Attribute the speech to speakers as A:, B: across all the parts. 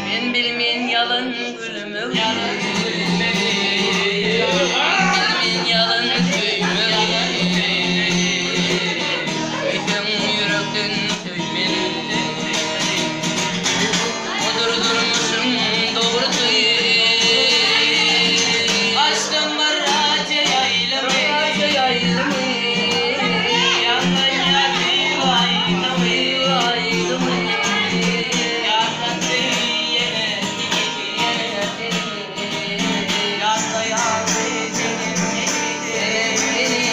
A: Men bilmen ýalan gülmegi, Bilmen ýalan söýmegi. Söýseň ýürekden söýmeli. Budur durmuşyň dogrusy. Açdym bir radio ýaýlymy. Ýaňlanýar söýgi aýdymy. Ýatlatdy ýene seni. Ýatlaýardy senem meni.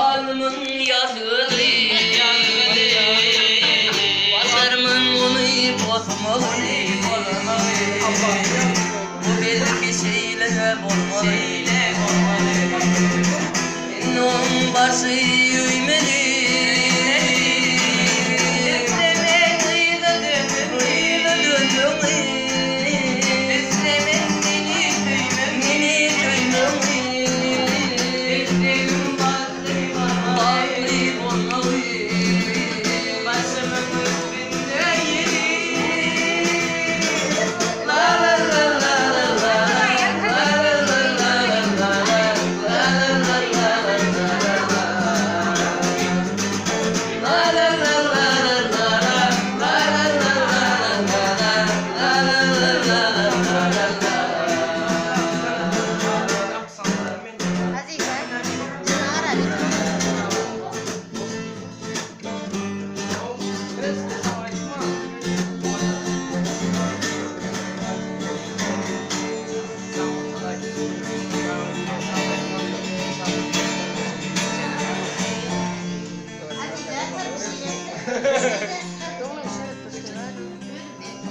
A: Alnymyň ýazgydy, Başarman ony pozmagy. Bu belki şeýle bolmaly. Indi oň başy öýmeli. Islemen yza dönmegi. Islemen meni söýmegi. Islegim bagtly bolmagy. Başymyň üstünde ýeri.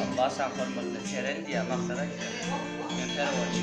A: Abbas han hormatly Peren diýýär, maksat aýtýar. Men perwoçy.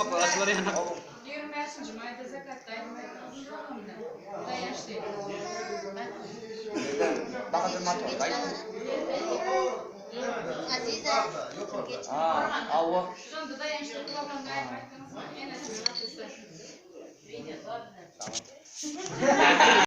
A: Barmaklar açylar ýaly.
B: 25-nji maýda zakatda aýdym aýtdyňyz şoňa Daýanç diýip.
A: Bahadur motor.
C: Aziza. Geç.
A: Ha, awa.
B: Şonda daýanç diýip programda aýdym aýtdyňyzmy? Enesiniň atasy.
A: Tamam.